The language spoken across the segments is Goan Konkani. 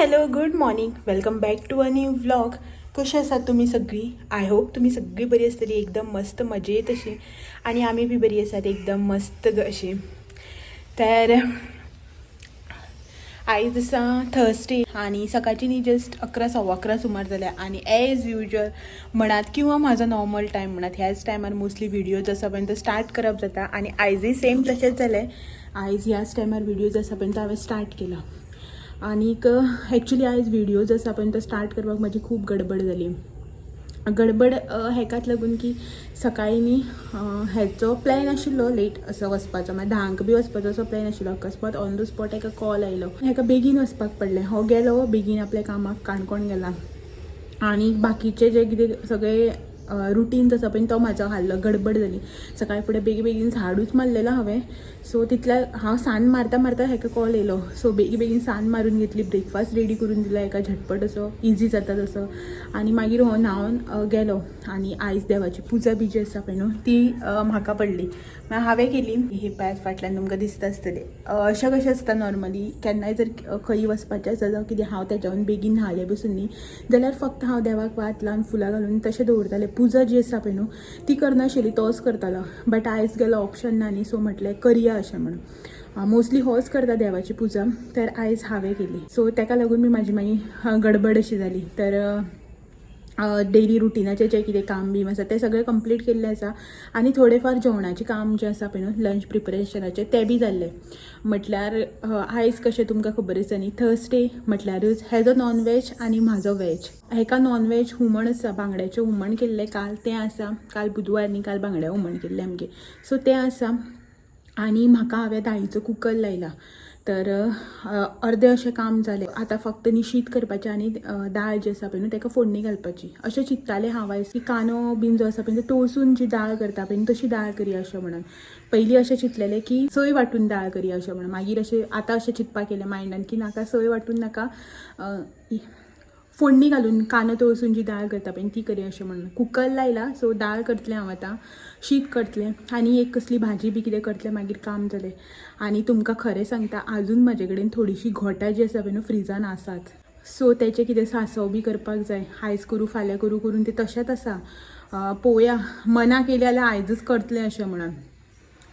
Hello, good morning, welcome back to a new vlog. कशी आसात तुमी सगळीं? I hope तुमी सगळीं बरी आसतली, एकदम मस्त मजेत अशी आनी आमी बी बरी आसात, एकदम मस्त अशी. तर आयज आसा थर्सडे आनी सकाळची न्ही जस्ट 11, 11:15 सुमार जाल्या आनी एज युजल म्हणात किंवा म्हाजो नॉर्मल टायम म्हणात, ह्याच टायमार मोस्टली व्हिडियोज आसा पळय तो स्टार्ट करप जाता आनी आयजय सेम तशेंच जालें. आयज ह्याच टायमार व्हिडियोज आसा पळय तो हांवें स्टार्ट केला. आनीक एक्चुली आयज व्हिडियोज आसा पळय तो स्टार्ट करपाक म्हाजी खूब गडबड जाली. गडबड हेकाच लागून की सकाळीं न्ही हेचो प्लॅन आशिल्लो लेट असो वचपाचो, मागीर 10क बी वचपाचो असो प्लॅन आशिल्लो. अकस्मात ऑन the spot एका कॉल आयलो, हेका बेगीन वचपाक पडलें. हो गेलो बेगीन आपल्या कामाक, काणकोण गेला आनी बाकीचे जे कितें सगळे रुटीन आसा पळय तो म्हाजो हाल्लो. गडबड जाली. सकाळी फुडें बेगीन बेगीन झाडूच मारलेलो हांवें. सो तितल्या हांव सान्न मारता मारता हेका कॉल येयलो. सो बेगीन बेगीन सान्न मारून घेतली, ब्रेकफास्ट रेडी करून दिलो हेका झटपट असो, इजी जाता तसो. आनी मागीर हो न्हांवन गेलो. आनी आयज देवाची पुजा बी जी आसा पळय न्हू ती म्हाका पडली, मागीर हांवें केली. ही पळयात, फाटल्यान तुमकां दिसता आसतलें. अशें कशें आसता, नॉर्मली केन्नाय जर खंय वचपाचें आसा जावं कितें, हांव तेज्याहून बेगीन न्हालें बसून न्ही जाल्यार फक्त हांव देवाक वात लावन, फुलां घालून तशें दवरतालें. पुजा जी आसा पळय न्हू ती करनाशिल्ली, तोच करतालो. बट आयज गेलो ऑप्शन ना न्ही, सो म्हटलें करया अशें म्हणून. मोस्टली होच करता देवाची पुजा, तर आयज हांवें केली. सो तेका लागून बी म्हाजी मागीर गडबड अशी जाली. तर डेली रुटिनाचें जें कितें काम बीम आसा तें सगळें कंप्लीट केल्लें आसा आनी थोडें फार जेवणाचें काम जें आसा पळय न्हू, लंच प्रिपरेशनाचें, तें बी जाल्लें. म्हटल्यार आयज कशें तुमकां खबर आसा न्ही, थर्सडे म्हटल्यारूच हेजो नॉन वेज आनी म्हाजो वेज. हेका नॉन वेज हुमण आसा, बांगड्याचें हुमण केल्लें काल, तें आसा. काल बुधवार न्ही, काल बांगड्या हुमण केल्लें आमगेर, सो तें आसा. आनी म्हाका हांवें दाळीचो कुकर लायला. तर अर्दें अशें काम जालें. आतां फक्त न्ही शीत करपाचें आनी दाळ जी आसा पळय न्हू ताका फोडणी घालपाची अशें चिंत्तालें हांव आयज, की कांदो बीन जो आसा पळय न्हू तळसून जी दाळ करता पळय न्हू तशी दाळ करया अशें म्हणून. पयलीं अशें चिंतलेलें की सोय वांटून दाळ करया अशें म्हणून. मागीर अशें आतां अशें चिंतपाक येयलें मायंडान की नाका, सोय वांटून नाका, फोडणी घालून कांदो तळसून जी दाळ करता पळय ती करया अशें म्हणून. कुकर लायला, सो दाळ करतलें हांव आतां, शीत करतलें आनी एक कसली भाजी बी कितें करतलें, मागीर काम जालें. आनी तुमकां खरें सांगता, आजून म्हाजे कडेन थोडीशीं घोटां जीं आसा पळय न्हू फ्रिजान आसात. सो तेचें कितें सांसव बी करपाक जाय. आयज करूं, फाल्यां करूं करून तें तशेंच आसा. पळोवया, मना केलें जाल्यार आयजूच करतलें अशें म्हणून.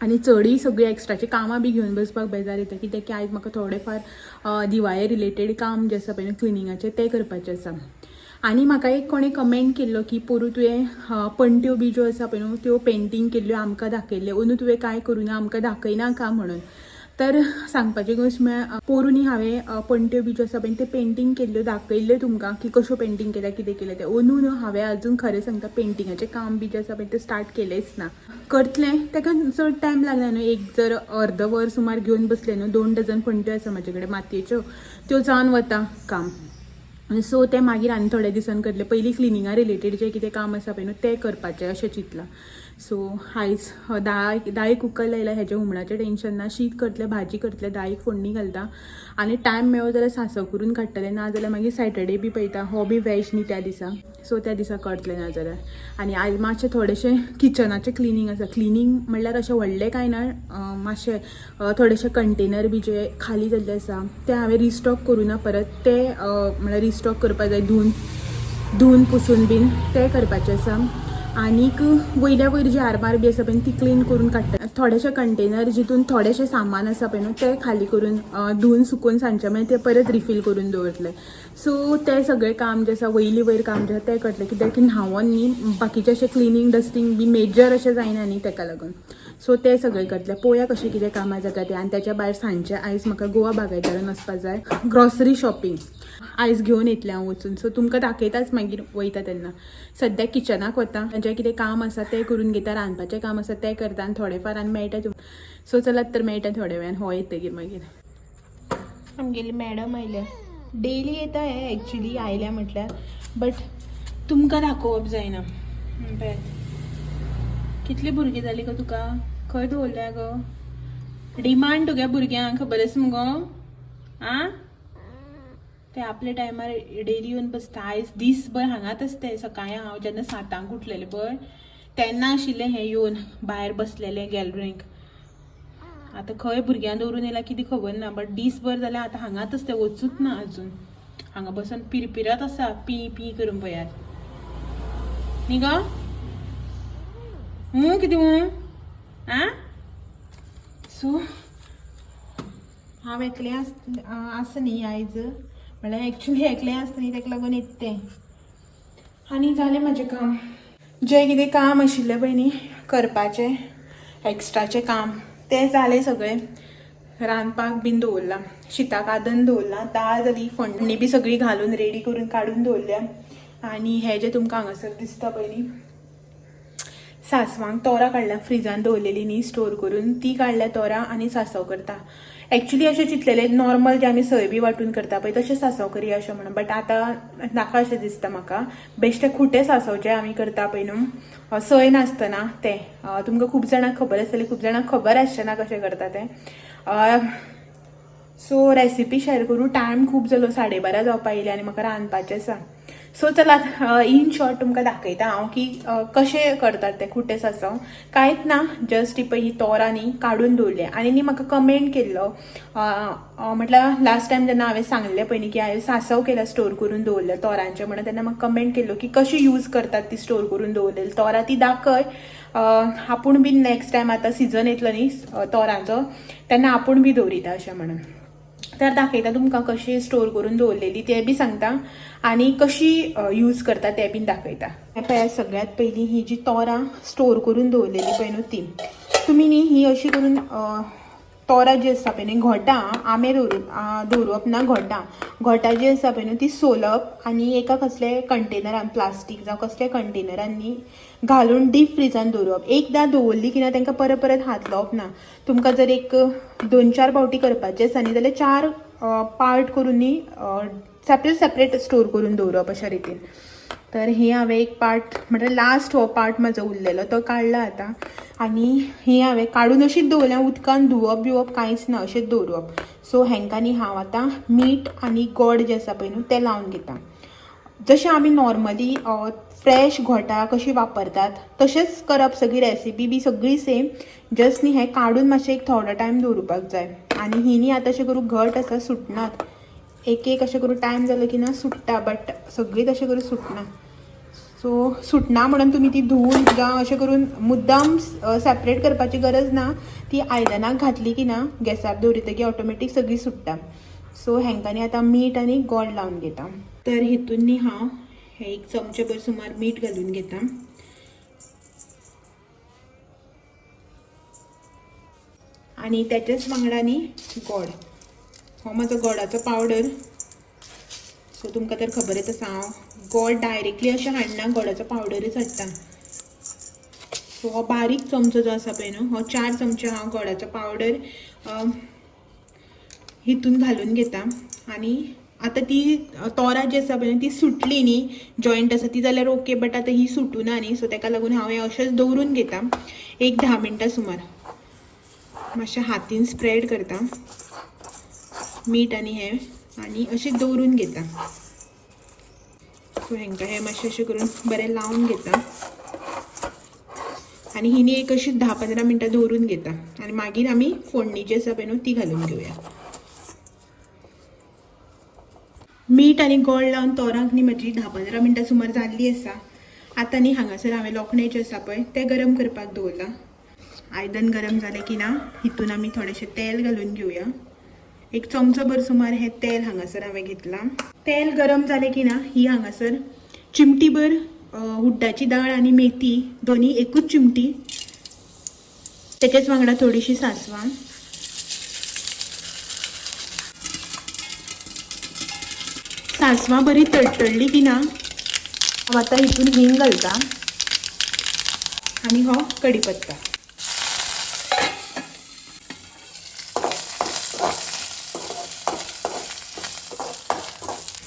आनी चडय सगळीं एक्स्ट्राचीं कामां बी घेवन बसपाक बेजार येता, कित्याक की आयज म्हाका थोडें फार दिवाळे रिलेटेड काम जें आसा पळय न्हू क्लिनिंगाचें तें करपाचें आसा. आनी म्हाका एक कोणें कमेंट केल्लो की पोरूं तुवें पणट्यो बी ज्यो आसा पळय न्हू त्यो पेंटींग केल्ल्यो आमकां दाखयल्ल्यो, अंदू तुवें कांय करूं ना, आमकां दाखयना का म्हणून. तर सांगपाची गोश्ट म्हळ्यार पोरूं न्ही हांवें पणट्यो बी ज्यो आसा पळय ते पेंटींग केल्ल्यो दाखयल्ल्यो तुमकां की कश्यो पेंटींग केल्या, कितें केलें तें. अंदू न्हू हांवें अजून खरें सांगता पेंटिंगाचें काम बी जें आसा पळय तें स्टार्ट केलेंच ना. करतलें, ताका चड टायम लागना न्हू. एक जर अर्द वर सुमार घेवन बसलें न्हू, 2 डजन पणट्यो आसा म्हाजे कडेन मातयेच्यो, त्यो जावन वता काम. सो तें मागीर आनी थोड्या दिसान करतलें. पयलीं क्लिनिंगा रिलेटेड जें कितें काम आसा पळय न्हू तें करपाचें अशें चिंतलां. सो आयज दाळीक कुकर लायला, हेजें हुमणाचें टेंशन ना. शीत करतलें, भाजी करतलें, दाळीक फोडणी घालता आनी टायम मेळ्ळो जाल्यार सांसव करून काडटलें, ना जाल्यार मागीर सॅटर्डे बी पळयता. हो बी वेज न्ही त्या दिसा, सो त्या दिसा करतलें ना जाल्यार. आनी आयज मातशें थोडेशें किचनाचें क्लिनींग आसा. क्लिनींग म्हणल्यार अशें व्हडलें कांय ना, मातशें थोडेशे कंटेनर बी जे खाली जाल्ले आसा ते हांवें रिस्टॉक करूं ना परत ते, म्हळ्यार रिस्टॉक करपा जाय, धुवन धुवन पुसून बीन ते करपाचें आसा. आनीक वयल्या वयर जी आरमार बी आसा पळय ती क्लीन करून काडटा. थोडेशे कंटेनर जितून थोडेशें सामान आसा पळय न्हू तें खाली करून, धुवन सुकोवन सांजचे मागीर तें परत रिफील करून दवरतलें. सो तें सगळें काम जें आसा, वयली वयर काम जें आसा तें करतलें, कित्याक की न्हांवोन न्ही बाकीचें अशें क्लिनींग डस्टींग बी मेजर अशें जायना न्ही तेका लागून. सो तें सगळें करतलें. पळोवया कशें कितें कामां जाता तें. आनी त्याच्या भायर सांजचें आयज म्हाका गोवा बागायतदारान वचपा जाय. ग्रॉसरी शॉपिंग आयज घेवन येतलें हांव वचून. सो तुमकां दाखयताच मागीर वयता तेन्ना. सद्याक किचनाक वता, जें कितें काम आसा तें करून घेता, रांदपाचें काम आसा तें करता आनी थोडें फार आनी मेळटा. सो चलात तर, मेळटा थोड्या वेळान हो येतगीर मागीर. आमगेली मॅडम आयल्या. डेली येता हे, एक्चुली आयल्या म्हटल्यार, बट तुमकां दाखोवप जायना. पळयात, कितली भुरगीं जाली गो तुका? खंय दवरल्या गो? डिमांड तुगे भुरग्यांक खबर आसा मुगो. आ ते आपल्या टायमार डेली येवन बसता. आयज दीसभर हांगाच आसता. सकाळी हांव जेन्ना 7ांक उठलेलें पळय तेन्ना आशिल्लें हें येवन भायर बसलेलें गॅलरींक. आतां खंय भुरग्यांक दवरून येयला कितें खबर ना, बट दीसभर जाल्यार आतां हांगाच आसता, वचूच ना अजून. हांगा बसून पिरपिरत आसा पी पी करून पळयात न्ही गो. कितें आं. सो हांव एकलें आसा न्ही आयज, म्हणल्यार एक्चुली एकलें आसता न्ही, ताका लागून येता तें. आनी जालें म्हाजें काम, जें कितें काम आशिल्लें पळय न्ही करपाचें एक्स्ट्राचें काम तें जालें सगळें. रांदपाक बीन दवरलां, शिताक आदन दवरलां, दाळ जाली, फोडणी बी सगळी घालून रेडी करून काडून दवरल्या. आनी हें जें तुमकां हांगासर दिसता पळय न्ही, सांसवांक तोरां काडल्या, फ्रिजान दवरलेली न्ही स्टोर करून, ती काडल्या तोरां आनी सांसव करता. एक्चुली अशें चिंतलेलें नॉर्मल जें आमी सय बी वांटून करता पळय तशें सांसव करया अशें म्हणून, बट आतां नाका अशें दिसता म्हाका. बेश्टे खुटे सांसव जे आमी करता पळय न्हू सय नासतना तें, तुमकां खूब जाणांक खबर आसतलें, खूब जाणांक खबर आसचें ना कशें करता तें. सो रेसिपी शेअर करूं, टायम खूब जालो, 12:30 जावपा येयली आनी म्हाका रांदपाचें आसा. सो चलात इन शॉर्ट तुमकां दाखयता हांव की कशें करतात ते खुटे सांसव. कांयच ना, जस्ट ही पळय ही तोरां न्ही काडून दवरल्या. आनी न्ही म्हाका कमेंट केल्लो, म्हटल्यार लास्ट टायम जेन्ना हांवें सांगलें पळय न्ही की हांवें सांसव केला स्टोर करून दवरल्या तोरांचें म्हणून, तेन्ना म्हाका कमेंट केल्लो की कशी यूज करतात ती स्टोर करून दवरलेली तोरां ती दाखय, आपूण बी नॅक्स्ट टायम आतां सिजन येतलो न्ही तोरांचो तेन्ना आपूण बी दवरिता अशें म्हणून. तर दाखयता तुमकां कशी स्टोर करून दवरलेली तें बी सांगता आनी कशी यूज करता तें बीन दाखयता. पळय सगळ्यांत पयलीं ही जी तोरां स्टोर करून दवरलेली पळय न्हू ती तुमी न्ही ही अशी करून तोरां जी आसता पळय न्ही, घोटां आंबे दवरप ना, घोटां घोटां जी आसता पळय न्हू ती सोलप आनी एका कसले कंटेनरान प्लास्टीक जावं कसल्या कंटेनरान न्ही घालून डीप फ्रिजान दवरप. एकदां दवरली की ना तांकां परत परत हात लावप ना. तुमकां जर एक 2-4 फावटी करपाचें आसा न्ही जाल्यार 4 पार्ट करून न्ही सेपरेट सेपरेट स्टोर करून दवरप अशा रितीन. तर ही हांवें एक पार्ट म्हटल्यार लास्ट हो पार्ट म्हाजो उरलेलो तो काडला आतां. आनी ही हांवें काडून अशीच दवरल्या, उदकान धुवप बिवप कांयच ना, अशेंच दवरप. सो हेंकां न्ही हांव आतां मीठ आनी गोड जें आसा पळय न्हू तें लावन घेता. जशें आमी नॉर्मली फ्रेश घोटां कशी वापरतात तशेंच करप, सगळी रेसिपी बी सगळी सेम, जस्ट न्ही हें काडून मातशें एक थोडो टायम दवरुपाक जाय. आनी ही न्ही आतां अशें करून घट आसा, सुटनात. एक एक अशें करून टायम जालो की ना सुट्टा, बट सगळीं तशें करून सुटना. सो सुटना म्हणून तुमी ती धुवून जावं अशें करून मुद्दाम सेपरेट करपाची गरज ना, ती आयदनाक घातली की ना गॅसार दवरितकीर ऑटोमॅटीक सगळी सुट्टा. सो हेंकां न्ही आतां मीठ आनी गोड लावन घेता. तर हितून न्ही हांव हे एक चमचेभर सुमार मीठ घालून घेता. आनी त्याच्याच वांगडा न्ही गोड, हो म्हाजो गोडाचो पावडर. सो तुमकां तर खबरच आसा हांव गोड डायरेक्टली अशें हाडना, गोडाचो पावडरच हाडटा. सो हो बारीक चमचो जो आसा पळय न्हू हो 4 चमचे हांव गोडाचो पावडर हितून घालून घेता. आनी आतां ती तोरां जी आसा पळय ती सुटली न्ही, जॉयंट आसा ती जाल्यार ओके, बट आतां ही सुटूना न्ही, सो ताका लागून हांव हें अशेंच दवरून घेता एक 10 मिनटां सुमार. मातशें हातीन स्प्रेड करता मीठ आनी हें, आनी अशें दवरून घेता. सो हेंकां हें मातशें अशें करून बरें लावन घेता आनी ही न्ही एक अशी 10-15 मिनटां दवरून घेता. आनी मागीर आमी फोडणी जी आसा पळय न्हू ती घालून घेवया. मीठ आनी गोड लावन तोरांक न्ही म्हजी 10-15 मिनटां सुमार जाल्ली आसा. आतां न्ही हांगासर हांवें लोखणें जें आसा पळय तें गरम करपाक दवरलां. आयदन गरम जालें की ना हितून आमी थोडेशें तेल घालून घेवया. एक चमचोभर सुमार हें तेल हांगासर हांवें घेतलां. तेल गरम जालें की ना ही हांगासर चिमटीभर हुड्डाची दाळ आनी मेथी दोनी एकूच चिमटी, तेचेच वांगडा थोडीशी सांसवां, सांसवां बरी तडतडली की ना हांव आतां हितून हिंग घालता आनी हो कडीपत्ता.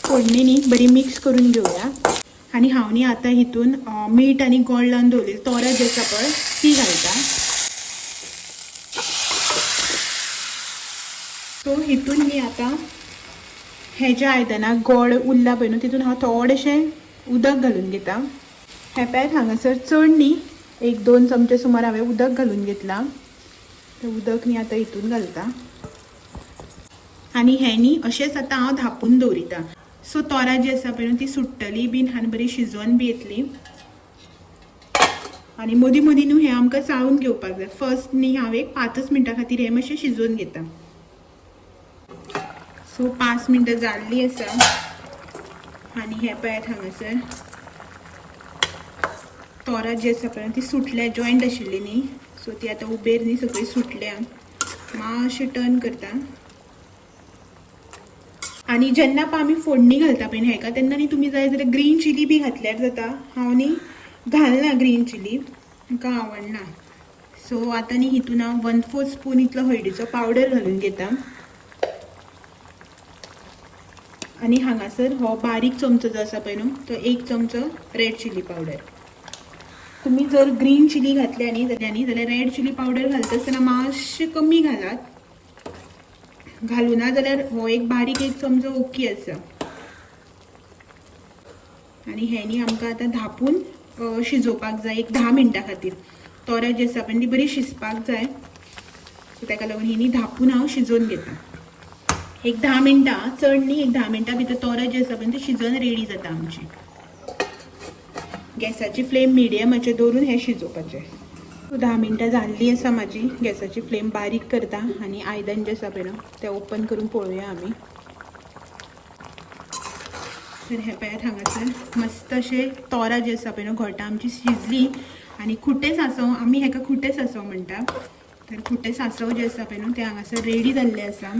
फोडणी न्ही बरी मिक्स करून घेवया. आनी हांव न्ही आतां हितून मीठ आनी गोड लावन दवरलेली तोरां जी आसा पळय ती घालता. सो हितून न्ही आतां हे ज्या आयदनाक गोड उरला पळय न्हू तितून हांव थोडेशें उदक घालून घेता. हें पळयात हांगासर चड न्ही 1-2 चमचे सुमार हांवें उदक घालून घेतलां. तें उदक न्ही आतां हितून घालता आनी हें न्ही अशेंच आतां हांव धांपून दवरिता. सो तोरां जी आसा पळय न्हू ती सुट्टली बीन आनी बरी शिजोवन बी येतली. आनी मदीं मदीं न्हू हें आमकां चाळून घेवपाक जाय. फर्स्ट न्ही हांव एक 5 मिनटां खातीर हें मातशें शिजोवन घेता. सो 5 मिनटां जाल्लीं आसा आनी हें पळयात हांगासर तोरां जी आसा पळय ती सुटल्या, जॉयंट आशिल्ली न्ही, सो ती आतां उबेर न्ही सगळी सुटल्या. मातशें टर्न करता. आनी जेन्ना पळय आमी फोडणी घालता पळय हेका, तेन्ना न्ही तुमी जाय जाल्यार ग्रीन चिली बी घातल्यार जाता. हांव न्ही घालना ग्रीन चिली, म्हाका आवडना. सो आतां न्ही हितून हांव 1/4 स्पून इतलो हळदीचो पावडर घालून घेता. आनी हांगासर हो बारीक चमचो जो आसा पळय न्हू तो 1 चमचो रेड चिली पावडर. तुमी जर ग्रीन चिली घातल्या न्ही जाल्यार रेड चिली पावडर घालता आसतना मातशें कमी घालात, घालूना जाल्यार हो एक बारीक 1 चमचो ओके आसा. आनी हें न्ही आमकां आतां धांपून शिजोवपाक जाय एक 10 मिनटां खातीर. तोरां जी आसा पळय ती बरी शिजपाक जाय, सो ताका लागून ही न्ही धांपून हांव शिजोवन घेता एक 10 मिनटां, चड न्ही, एक 10 मिनटां भितर तोरां जी आसा पळय ती शिजोवन रेडी जाता आमची. गॅसाची फ्लेम मिडियमाचेर दवरून हें शिजोवपाचें. 10 मिनटां जाल्लीं आसा म्हाजी. गॅसाची फ्लेम बारीक करता आनी आयदन जें आसा पळय न्हू तें ओपन करून पळोवया आमी. तर हें पळयात हांगासर मस्त अशें तोरां जी आसा पळय न्हू घोटां आमची शिजली. आनी खुटे सांसव, आमी हेका खुटे सांसव म्हणटा, तर खुटे सांसव जे आसा पळय न्हू ते हांगासर रेडी जाल्ले आसा.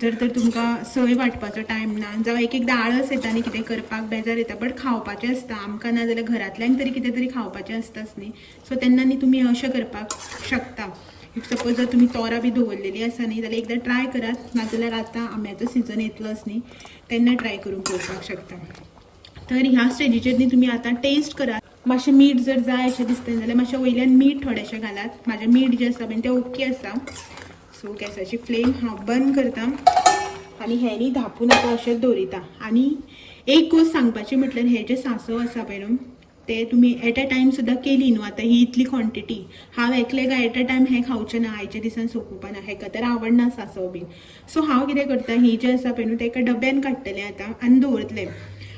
जर तर तुमकां सय वांटपाचो टायम ना, जावं एक एकदां आळस येता न्ही, कितें करपाक बेजार येता, बट खावपाचें आसता आमकां, ना जाल्यार घरांतल्यांक तरी कितें तरी खावपाचें आसताच न्ही. सो तेन्ना न्ही तुमी अशें करपाक शकता. If suppose जर तुमी तोरां बी दवरलेली आसा न्ही जाल्यार एकदां ट्राय करात, नाजाल्यार आतां आंब्याचो सिजन येतलोच न्ही तेन्ना ट्राय करून पळोवपाक शकता. तर ह्या स्टेजीचेर न्ही तुमी आतां टेस्ट करात. मातशें मीठ जर जाय अशें दिसता जाल्यार मातशें वयल्यान मीठ थोडेशें घालात. म्हाजें मीठ जें आसा पळय तें ओके आसा. सो गॅसाची फ्लेम हांव बंद करता आनी हें न्ही धांपून आतां अशेंच दवरिता. आनी एक गोश्ट सांगपाची म्हटल्यार हें जें सांसव आसा पळय न्हू ते तुमी एट अ टायम सुद्दां केली न्हू. आतां ही इतली क्वॉन्टिटी हांव एकलें काय एट अ टायम हें खावचें ना, आयच्या दिसान सोंपोवपा ना, हेका तर आवडना सांसव बीन. सो हांव कितें करता, ही जें आसा पळय न्हू तें एका डब्यान काडटलें आतां आनी दवरतलें.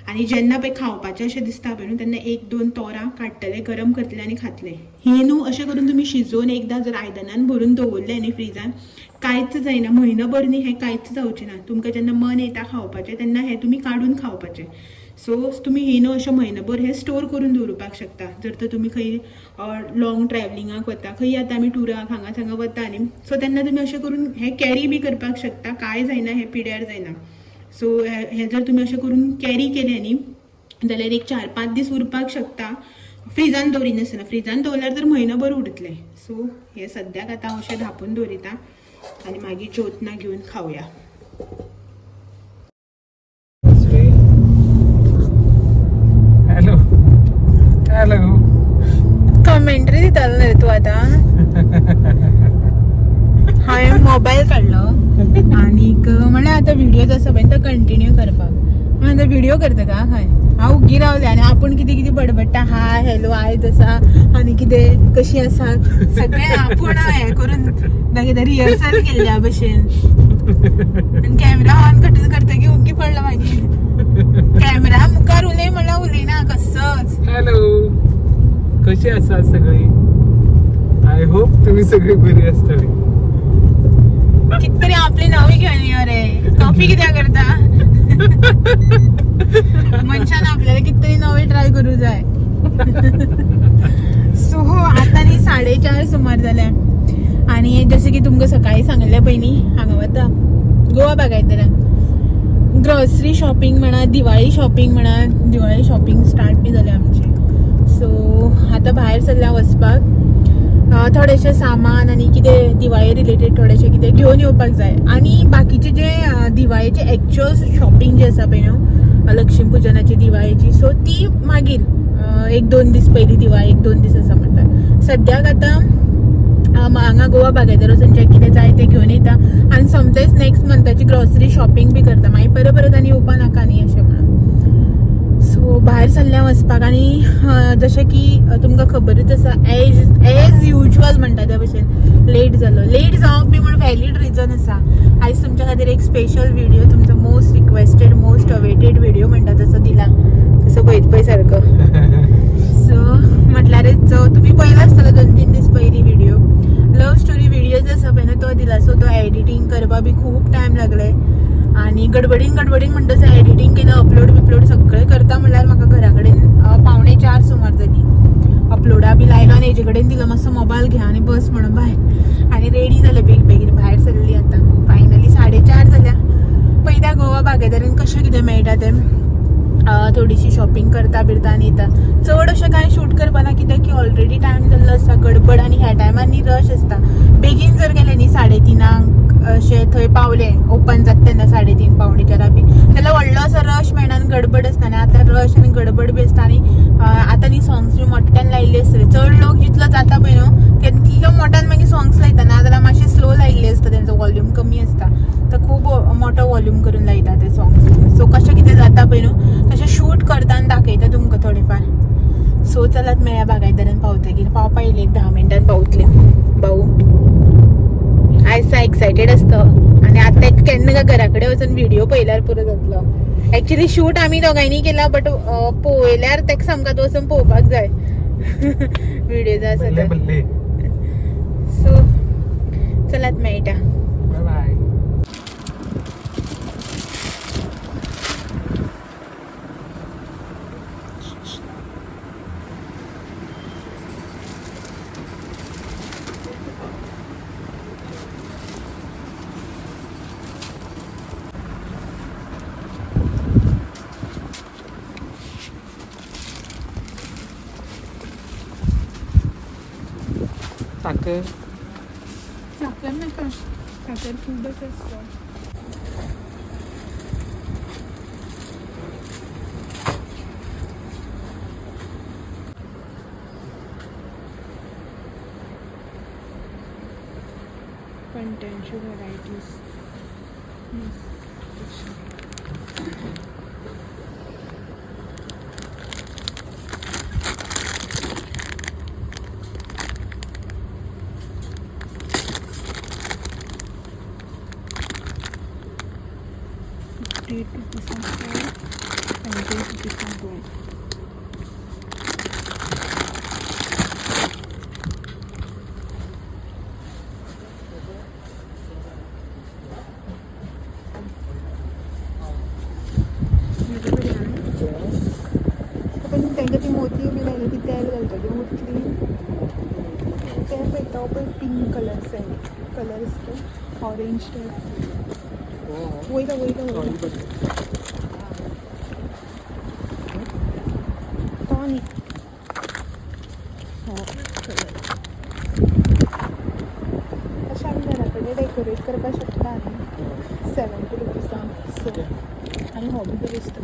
आनी जेन्ना पळय खावपाचें अशें दिसता पळय न्हू तेन्ना 1-2 तोरां काडटलें, गरम करतलें आनी खातलें. ही न्हू अशें करून तुमी शिजोवन एकदां जर आयदनान भरून दवरलें न्ही फ्रिजान, कांयच जायना, म्हयनोभर न्ही हें कांयच जावचें ना. तुमकां जेन्ना मन येता खावपाचें तेन्ना हें तुमी काडून खावपाचें. सो तुमी ही न्हू अशें म्हयनोभर हें स्टोर करून दवरुपाक शकता. जर तर तुमी खंय लॉंग ट्रॅवलिंगाक वता, खंय आतां आमी टुराक हांगा थांगा वता न्ही, सो तेन्ना तुमी अशें करून हें कॅरी बी करपाक शकता, कांय जायना, हें पिड्यार जायना. सो हें जर तुमी अशें करून कॅरी केलें न्ही जाल्यार एक 4-5 दीस उरपाक शकता, फ्रिजान दवरिनासतना. फ्रिजान दवरल्यार तर म्हयनोभर उरतलें. सो हें सद्याक आतां हांव अशें धांपून दवरिता आनी मागीर जेवतना घेवन खावया. Hello hello. कमेंट्री दितालो न्ही रे तूं आतां. हांवें मोबायल काडलो आनीक म्हणल्यार आतां व्हिडियो आसा पळय तो कंटिन्यू करपाक. म्हणल्यार व्हिडिओ करता का खंय हांव उगी रावलें आनी आपूण कितें कितें बडबडटा, हाय हॅलो आयज आसा आनी कितें कशी आसा सगळें आपूण हें करून दाखयता, रिहर्सल केल्ल्या भशेन. आनी कॅमेरा ऑन करता करतकीर उगी पडलो. मागीर कॅमेरा मुखार उलय म्हणल्यार उलयना कसोच. हॅलो, कशी आसा सगळी? I hope तुम्ही सगळी बरी असतली. कित तरी आपली नवी घेवन यो रे, कॉफी कित्याक करता? मनशान आपल्याला कित तरी नवे ट्राय करूं जाय. सो आतां न्ही 4:30 सुमार जाल्या आनी जशें की तुमकां सकाळी सांगिल्लें पयलीं, हांगा वता गोवा बागायतरान ग्रॉसरी शॉपिंग म्हणा, दिवाळी शॉपिंग म्हणा. दिवाळी शॉपिंग स्टार्ट बी जाल्या आमची. सो आतां भायर सरल्या वचपाक, थोडेशें सामान आनी कितें दिवाळी रिलेटेड थोडेशें कितें घेवन येवपाक जाय. आनी बाकीचे जे दिवाळेचे एक्चुअल शॉपिंग जे आसा पळय न्हू, लक्ष्मी पुजनाची दिवाळेची, सो ती मागीर 1-2 दीस पयलीं, दिवाळी 1-2 दीस आसा म्हणटा. सद्याक आतां हांगा गोवा बागायतर वचून जें कितें जाय तें घेवन येता आनी सोमतेच नेक्स्ट मंथाची ग्रॉसरी शॉपिंग बी करता, मागीर परत परत आनी येवपा नाका न्ही अशें म्हणून. सो भायर सरल्या वचपाक. आनी जशें की तुमकां खबरूच आसा, एज एज युजल म्हणटा त्या भशेन लेट जालो. लेट जावप बी म्हण व्हॅलीड रिजन आसा. आयज तुमच्या खातीर एक स्पेशल व्हिडिओ, तुमचो most requested, most awaited video म्हणटा तसो दिला, तसो पळयत पळय सारको. सो म्हटल्यारच जो तुमी पळयला आसतलो 2-3 दीस पयलीं व्हिडिओ, लव स्टोरी व्हिडिओ जो आसा पळय न्हू तो दिला. सो तो एडिटींग करपाक बी खूब टायम लागले आनी गडबडीन गडबडीन म्हणटा तसं एडिटींग केलं, अपलोड बिपलोड सगळें करता म्हणल्यार म्हाका घरा कडेन 3:45 सुमार जाली. अपलोडा बी लायलो आनी हेजे कडेन दिलो, मातसो मोबायल घे आनी बस म्हणून भायर, आनी रेडी जालें बेगीन बेगीन भायर सरली. आतां फायनली 4:30 जाल्या. पळयता गोवा बागेदारीन कशें कितें मेळटा तें. थोडीशी शॉपिंग करता बिरता आनी येता. चड अशें कांय शूट करपा ना, कित्याक की ऑलरेडी टायम जाल्लो आसता, गडबड आनी ह्या टायमार न्ही रश आसता. बेगीन जर गेले न्ही 3:30 अशें थंय पावले, ओपन जाता तेन्ना 3:30 3:45 बी, जाल्यार व्हडलो असो रश मेळना आनी गडबड आसता. आनी आतां रश आनी गडबड बी आसता आनी आतां न्ही सॉंग्स बी मोठ्यान लायिल्ले आसतले. चड लोक जितलो जाता पळय न्हू तितलो मोठ्यान मागीर सॉंग्स लायता, नाजाल्यार मातशें स्लो लायिल्ले आसता, तेंचो वॉल्यूम कमी आसता, तर खूब मोठो वॉल्यूम करून लायता ते सॉंग्स. सो कशें कितें जाता पळय न्हू तशें शूट करता आनी दाखयता तुमकां थोडेफार. सो चलात मेळया बागायदारान पावतकीर. पावपा येयले, एक 10 मिनटान पावतले. भाऊ आयज एक्सायटेड आसता आनी आतां एक केन्ना काय घरा कडेन वचून व्हिडिओ पळयल्यार पुरो जातलो. एक्चुली शूट आमी दोगांयनी केला, बट पळयल्यार ताका सामकां वचून पळोवपाक जाय व्हिडिओ जो आसा बल्ले तो. बल्ले. सो चलात मेळटा. बाय बाय. साखर. साखर नाका, साखर खूबच आसता. पंट्यांच्यो व्हरायटीज. ₹58 4, ₹17 2. पण तांकां ती मोती बी लायली ती तेल घालता ती उरतली. तें पळय, तो पळय पिंक कलर कलर आसता, ऑरेंज टायप. वयता वयता वयता तो न्ही हो कलर. अशें आमी घरा कडेन डेकोरेट करपाक शकता न्ही. 70 रुपीजांक सो आनी हो बी बरो दिसता.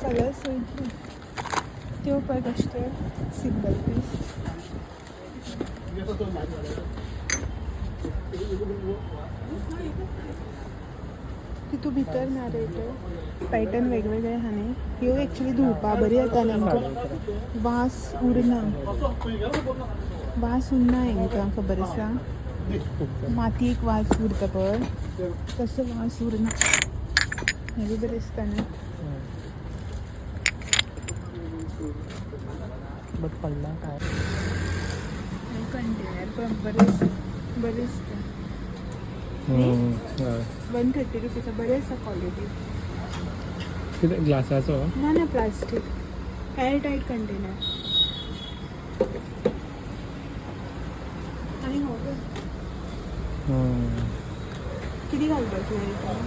कलर्स वयतली. त्यो पळय कशे ते सिंगल पीस. तितू भितर ना रे, ते पॅटर्न वेगवेगळे आहा न्ही. ह्यो एक्चुली धुवपा बरी जाता न्ही, हांकां वास उरना, वास उरना हांकां खबर आसा. मातयेक वास उरता पळय तसो वास उरना. हें बी बरें दिसता न्ही. बट पडला काय? कंटेनर पण बरें बरें दिसता. 130 रुपीज, बरें आसा क्वॉलिटी. कितें ग्लासाचो? ना ना, प्लास्टीक एअर टायट कंटेनर. आनी हो पळय. किती घालपाची हितून?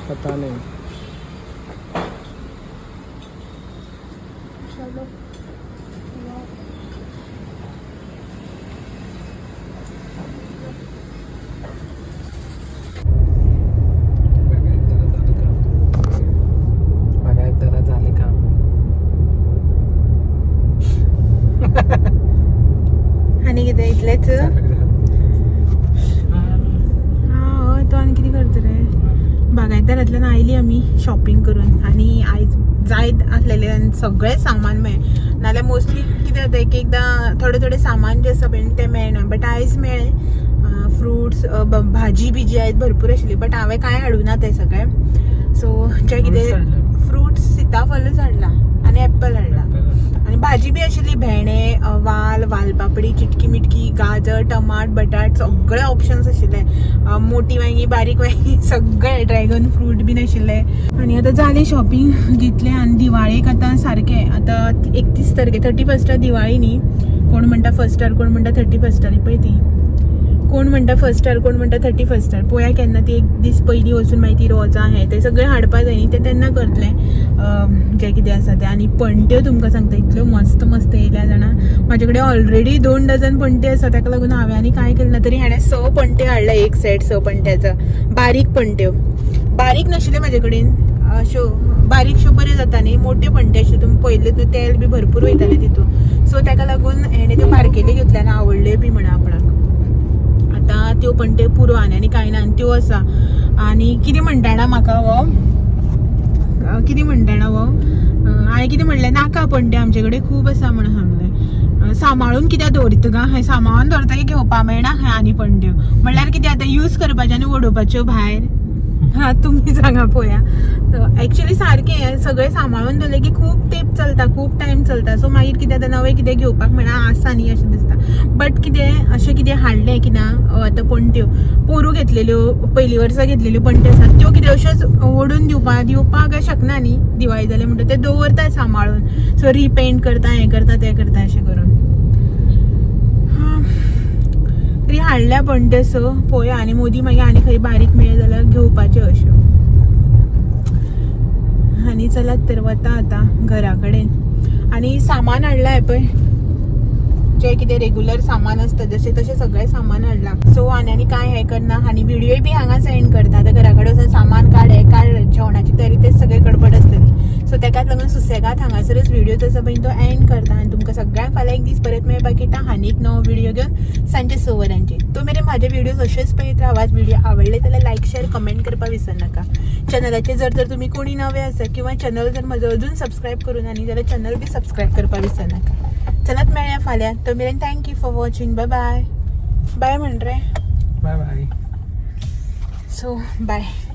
पता नाही. चलो. बागायतदारा झाले काम. आनी कितें इतलेंच? हा हय, तो आनी कितें करता रे. बागायतदारांतल्यान आयली आमी शॉपिंग करून आनी आयज जायत आसलेलें सगळें सामान मेळ्ळें. नाल्यार मोस्टली कितें जाता, एक एकदां थोडे थोडे सामान जें आसा पळय न्ही तें मेळना, बट आयज मेळ्ळें. फ्रुट्स, भाजी बिजी आयज भरपूर आशिल्ली, बट हांवें कांय हाडूं ना तें सगळें. सो जें Fruits कितें हाडल्या. फ्रुट्स, सिताफलूच हाडला आनी एप्पल हाडला. आनी भाजी बी आशिल्ली, भेंडे, वाल, वालपापडी, चिटकी मिटकी, गाजर, टमाट, बटाट, सगळे ऑप्शन्स आशिल्ले. मोठी वांगी, बारीक वांगी, सगळे, ड्रॅगन फ्रूट बीन आशिल्ले. आनी आतां जालें शॉपिंग, घेतलें. आनी दिवाळेक आतां सारकें आतां 31 तारखे, 31 दिवाळी न्ही. कोण म्हणटा फर्स्टार, कोण म्हणटा 31 पळय ती. कोण म्हणटा फर्स्टार, कोण म्हणटा 31 पळोवया केन्ना ती. एक दीस पयलीं वचून मागीर ती रोजां हें तें सगळें हाडपा जाय न्ही, तें तेन्ना करतलें, जें कितें आसा तें. आनी पणट्यो तुमकां सांगता, इतल्यो मस्त मस्त येयल्या जाणा. म्हाजे कडेन ऑलरेडी 2 डझन पणटे आसा, ताका लागून हांवें आनी कांय केलें ना. तरी हाणें 6 पणट्यो हाडल्या, एक सेट 6 पणट्याचो. बारीक पणट्यो, बारीक नाशिल्ल्यो म्हाजे कडेन, अश्यो बारीकश्यो बऱ्यो जाता न्ही. मोट्यो पणट्यो अश्यो तुमी पळयल्यो न्हू, तेल बी भरपूर वयतालें तितून. सो ताका लागून हेणें त्यो बारकेल्यो घेतल्या आनी आवडल्यो बी म्हणा आपणाक. आतां त्यो पणट्यो पुरो, आनी आनी कांय ना. आनी त्यो आसा. आनी कितें म्हणटा जाणा म्हाका हो, कितें म्हणटा जाणा हो, हांवें कितें म्हणलें, नाका पणटे, आमचे कडेन खूब आसा म्हणून सांगलें. सांबाळून कित्याक दवरिता गा, खंय सांबाळून दवरता की घेवपा मेळना खंय. आनी पणट्यो म्हणल्यार कितें आतां यूज करपाच्यो आनी उडोवपाच्यो भायर? हा, तुमी सांगा पळोवया. एक्चुली सारकें सगळें सांबाळून दवरलें की खूब तेंप चलता, खूब टायम चलता. सो मागीर कितें आतां नवें कितें घेवपाक मेळना आसा न्ही अशें दिसता. बट कितें अशें कितें हाडलें की ना, आतां पणट्यो पोरू घेतलेल्यो, पयलीं वर्सा घेतलेल्यो पणट्यो आसात, त्यो कितें अश्योच ओडून दिवपाक शकना न्ही. दिवाळी जाली म्हणटकीर ते दवरता सांबाळून, सो रिपेंट करता, हें करता, तें करता, अशें करून. हा, तरी हाडल्या पणट्यो सो पळोवया. आनी मोदी मागीर आनी खंय बारीक मेळ्ळे जाल्यार घेवपाच्यो अश्यो. आनी चलात तर वता आतां घरा कडेन. आनी सामान हाडलां हें पळय, जें कितें रेगुलर सामान आसता जशें तशें सगळें सामान हाडलां. सो आनी आनी कांय हें करना आनी व्हिडियोय बी हांगाच एंड करता. आतां घरा कडेन वचून सामान काड, हें काड, जेवणाची तयारी, तेच सगळें गडबड आसतली. सो तेकाच लागून सुसेगाद हांगासरच व्हिडिओ तसो पळय तो एंड करता. आनी तुमकां सगळ्यांक फाल्यां एक दीस परत मेळपाक येता आनी एक नवो व्हिडिओ घेवन सांजचे 6 वरांचेर. तो मेरेन म्हाजे व्हिडियोज अशेच पळयत रावात. व्हिडिओ आवडले जाल्यार लायक, शेअर, कमेंट करपाक विसरनाका. चॅनलाचेर जर तर तुमी कोणी नवे आसा किंवा चॅनल जर म्हजो अजून सबस्क्रायब करूं ना न्ही जाल्यार चॅनल बी सबस्क्रायब करपाक विसरनाका. चलात मेळया फाल्यां, तो मेरेन thank you for watching. Bye bye. Bye म्हण रे. Bye bye. So bye.